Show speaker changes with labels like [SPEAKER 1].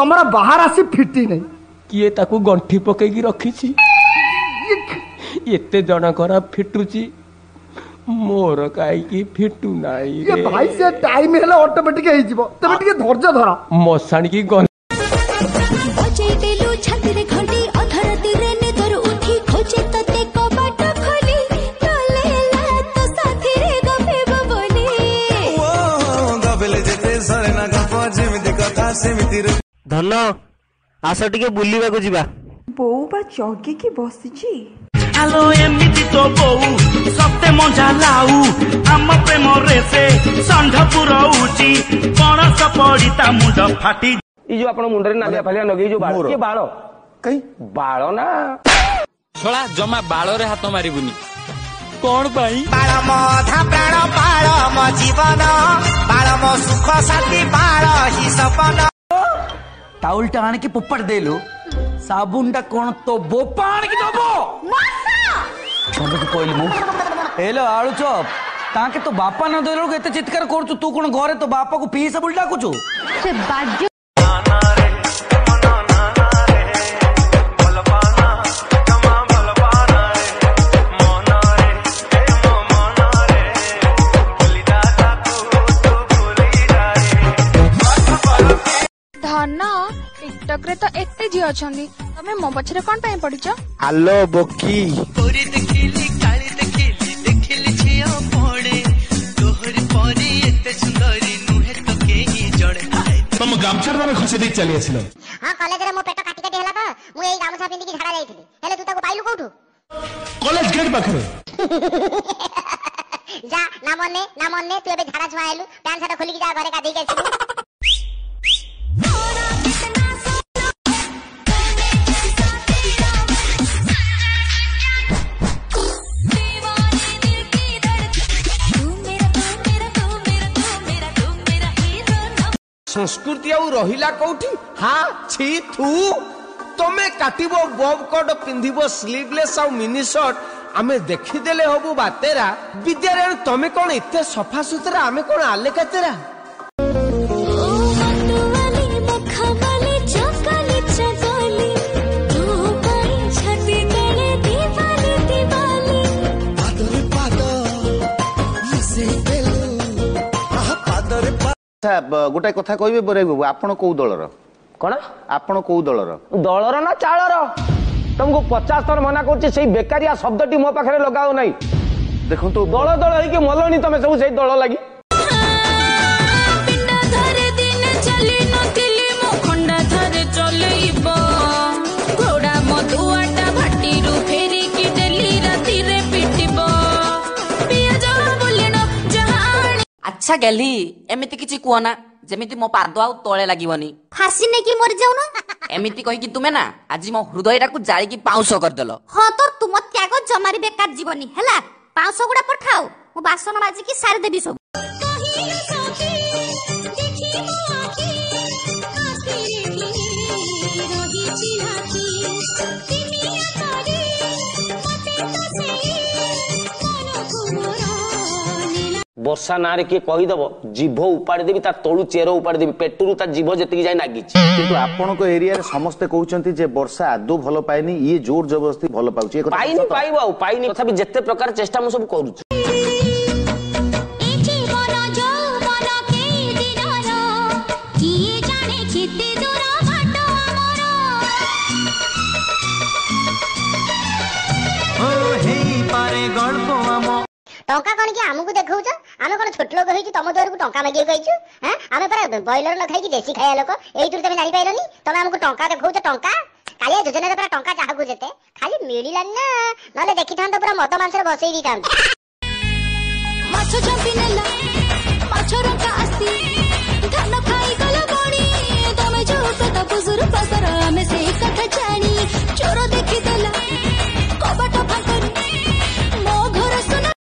[SPEAKER 1] ତମର ବାହାର ଆସି ଫିଟି ନାହିଁ।
[SPEAKER 2] କିଏ ତାକୁ ଗଣ୍ଠି ପକେଇକି ରଖିଛି? ଏତେ ଜଣଙ୍କର ଫିଟୁଛି, ମୋର କାହିଁକି ଫିଟୁ ନାହିଁ?
[SPEAKER 1] ଇଏ ଭାଇ, ସେ ଟାଇମ ହେଲେ ଅଟୋମେଟିକ ହେଇଯିବ, ତମେ ଟିକେ ଧୈର୍ଯ୍ୟ ଧର।
[SPEAKER 2] ମଶାଣିକି
[SPEAKER 3] ବଜେଇ ଦେଲୁ ଛାତିରେ ଘଣ୍ଟି, ଅଧରାତିରେ ନିଦରୁ ଉଠି ଖୋଜେ ତତେ କବାଟ ଖୋଲି, ତୋଲେ ତ ସାଥିରେ ଗପିବ ବୋଲି।
[SPEAKER 4] ଗପିଲେ ଯେତେ ସରେ ନା ଗପ, ଯେମିତି କଥା ସେମିତି।
[SPEAKER 5] ଧନ, ଆସ ଟିକେ ବୁଲିବାକୁ ଯିବା।
[SPEAKER 6] ବୋଉ ବା ଜଗିକି ବସିଛି।
[SPEAKER 7] ଆଲୋ ଏମିତି ତୋ ବୋଉ ସତେ ମଞ୍ଜା ଲାଉ, ଆମ ପ୍ରେମରେ ସେ ଷଣ୍ଢ ପୁରଉଛି, ପଣସ ପଡି ତା ମୁଣ୍ଡ ଫାଟି।
[SPEAKER 2] ଏଇ ଯୋଉ ଆପଣ ମୁଣ୍ଡରେ ନାଲିଆ ଫାଲିଆ ଲଗେଇ ଯୋଉ ବାଳ, କିଏ ବାଳ?
[SPEAKER 8] କାଇଁ
[SPEAKER 2] ବାଳ ନା?
[SPEAKER 9] ଶଳା, ଜମା ବାଳରେ ହାତ ମାରିବୁନି। କଣ ପାଇଁ?
[SPEAKER 10] ବାଳ ମୋ ଅଧା ପ୍ରାଣ, ବାଳ ମୋ ଜୀବନ, ବାଳ ମୋ ସୁଖ ଶାନ୍ତି, ବାଳ ହିଁ ସପନ।
[SPEAKER 11] ଟାଉଲଟା ଆଣିକି ପୋପାଡ଼ି ଦେଲୁ, ସାବୁନଟା କଣ ତୋ ବୋପା ଆଣିକି ଦବ? ତମକୁ କହିଲି ମୁଁ। ଏଲୋ ଆଳୁ ଚପ୍, ତାଙ୍କେ ତୋ ବାପା ନ ଦେଲା ବେଳକୁ ଏତେ ଚିତ୍କାର କରୁଛୁ, ତୁ କଣ ଘରେ ତୋ ବାପାକୁ ପିଇସା ବୋଲି ଡାକୁଛୁ?
[SPEAKER 12] ସେ ବାଜ୍ୟ। ଧନ, ଟିକଟକ ରେ ତ ଏତେ ଝିଅ ଅଛନ୍ତି, ତମେ ମୋ ପଛରେ କଣ ପାଇଁ ପଡିଛ?
[SPEAKER 5] ଆଲୋ ବୋକି,
[SPEAKER 13] ଗୋରି ଦେଖିଲି, କାଳି ଦେଖିଲି, ଦେଖିଲି ଝିଅ ପଡେ, ତୋହରି ପରି ଏତେ ସୁନ୍ଦରୀ ନୁହେଁ ତ କେହି ଜଣେ।
[SPEAKER 8] ତମ ଗାମୁଛା ତମେ ଖସି ଦେଇ ଚାଲି ଆସିଲ।
[SPEAKER 14] ହଁ, କଲେଜରେ ମୋ ପେଟ କାଟି କାଟି ହେଲା ତ ମୁଁ ଏଇ ଗାମୁଛା ପିନ୍ଧିକି ଝାଡା ଯାଇଥିଲି। ହେଲେ ତୁ ତାକୁ ପାଇଲୁ କୋଉଠୁ?
[SPEAKER 8] କଲେଜ ଗେଟ୍ ପାଖରେ।
[SPEAKER 14] ଯା ନା ମନେ ନା ମନେ, ତୁ ଏବେ ଝାଡା ଛୁଆ ହେଲୁ। ପ୍ୟାଣ୍ଟ ସାର୍ଟ ଖୋଲିକି ଯା, ଘରେ ଗାଧେଇକି ଆସିବୁ।
[SPEAKER 2] ସଂସ୍କୃତି ଆଉ ରହିଲା କୋଉଠି? ହା ଛି ଥୁ। ତମେ କାଟିବ ବବ୍ କଟ୍, ପିନ୍ଧିବ ସ୍ଲିଭଲେସ୍ ଆଉ ମିନି ସର୍ଟ, ଆମେ ଦେଖିଦେଲେ ହବୁ ବାତେରା। ବିଦ୍ୟାରେ ତମେ କଣ ଏତେ ସଫାସୁତୁରା, ଆମେ କଣ ଆଲେକାତେରା?
[SPEAKER 3] ଓ ମତୁଆଲି ମଖମଲି ଚକଲି ଚଗଲି, ତୋ ପାଇଁ ଛାତି ତଳେ ଦିବାଲି ଦିବାଲି।
[SPEAKER 4] ପାଦରେ ପାଦ ମିଶେଇ ଦେଲୁ, ଆହା ପାଦରେ।
[SPEAKER 8] ଆଚ୍ଛା, ଗୋଟାଏ କଥା କହିବେ ବରାଇ ବାବୁ, ଆପଣ କୋଉ ଦଳର?
[SPEAKER 2] କଣ?
[SPEAKER 8] ଆପଣ କୋଉ ଦଳର?
[SPEAKER 2] ଦଳର ନା ଚାଳର? ତମକୁ 50 ଥର ମନା କରୁଛି, ସେଇ ବେକାରିଆ ଶବ୍ଦଟି ମୋ ପାଖରେ ଲଗାଅ ନାହିଁ।
[SPEAKER 8] ଦେଖନ୍ତୁ,
[SPEAKER 2] ଦଳ ଦଳ ହେଇକି ମଲଣି ତମେ ସବୁ ସେଇ ଦଳ ଲାଗି।
[SPEAKER 3] ପିଣ୍ଡା ଧରେ ଦିନେ ଚାଲି ନଥିଲି, ମୋ ଖଣ୍ଡା ଧରେ ଚଲେଇବ, ଘୋଡ଼ା ମଧୁଆଟା ଭାଟିରୁ ଫେରିକି ଡେଲି ରାତିରେ ପିଟିବ, ପିଆଜ ବୁଲିଣ ଯାହା ଆଣି।
[SPEAKER 15] ଆଚ୍ଛା ଗେଲି, ଏମିତି କିଛି କୁହ ନା ଯେମିତି ମୋ ପାଦ ଆଉ ତଳେ ଲାଗିବନି।
[SPEAKER 14] ଫାଶୀ ନେଇକି ମରିଯାଉନ।
[SPEAKER 15] ଏମିତି କହିକି ତୁମେ ନା ଆଜି ମୋ ହୃଦୟଟାକୁ ଜାଳିକି ପାଉଁଶ କରିଦେଲ।
[SPEAKER 14] ହଁ ତ, ତୁମ ତ୍ୟାଗ ଜମାରେ ବେକାର ଯିବନି। ହେଲା, ପାଉଁଶ ଗୁଡା ପଠାও, ମୁଁ ବାସନ ମାଜିକି ସାରିଦେବି ସବୁ। କହିଲୁ ସଖୀ, ଦେଖି ମୋ ଆଖି, ଆଖିରେ ରହିଛି ହାତୀ, ତିମିଆ କରି ମତେ ତ ସେଇ ମନକୁ ମୋର ନେଲା।
[SPEAKER 2] ବର୍ଷା ନାଁରେ କିଏ କହିଦବ, ଜିଭ ଉପାଡ଼ି ଦେବି, ତା ତଳୁ ଚେର ଉପାଡ଼ି ଦେବି, ପେଟରୁ ତା ଜିଭ ଯେତିକି ଯାଏ ନାଗିଛି।
[SPEAKER 8] କିନ୍ତୁ ଆପଣଙ୍କ ଏରିଆରେ ସମସ୍ତେ କହୁଛନ୍ତି ଯେ ବର୍ଷା ଆଦୌ ଭଲ ପାଏନି, ଇଏ ଜୋର ଜବରଦସ୍ତି ଭଲ ପାଉଛି। ଏ କଥା
[SPEAKER 2] ପାଇନି
[SPEAKER 8] ସତ?
[SPEAKER 2] ପାଇବ ଆଉ ପାଇନି, ତଥାପି ଯେତେ ପ୍ରକାର ଚେଷ୍ଟା ମୁଁ ସବୁ କରୁଛି।
[SPEAKER 3] ଏ ଜୀବନ ଯୌବନ କେଇ ଦିନର, କିଏ ଜାଣେ କେତେ ଦୂର ବାଟ ଆମର।
[SPEAKER 13] ହେଇପାରେ ଗଳ୍ପ ଆମ।
[SPEAKER 14] ଟଙ୍କା କଣ କି ଆମକୁ ଦେଖଉଛ? ଆମେ କଣ ଛୋଟ ଲୋକ ହେଇଛୁ ତମ ଦୁଆରକୁ ଟଙ୍କା ମାଗିବାକୁ ଆଇଛୁ? ହାଁ, ଆମେ ପରା ବ୍ରଏଲର ନ ଖାଇକି ଦେଶୀ ଖାଇବା ଲୋକ, ଏଇଥିରୁ ତମେ ଜାଣିପାରିଲନି? ତମେ ଆମକୁ ଟଙ୍କା ଦେଖଉଛ ଟଙ୍କା। କାଳିଆ ଯୋଜନାରେ ପରା ଟଙ୍କା ଯାହାକୁ ଯେତେ, ଖାଲି ମିଳିଲାନି ନା, ନହେଲେ ଦେଖିଥାନ୍ତ ପୁରା ମଦ ମାଂସରେ ବସେଇ ଦେଇଥାନ୍ତ।
[SPEAKER 3] ମାଛ ଝାମ୍ପି ନେଲା ମାଛ ରଙ୍କା ଆସି।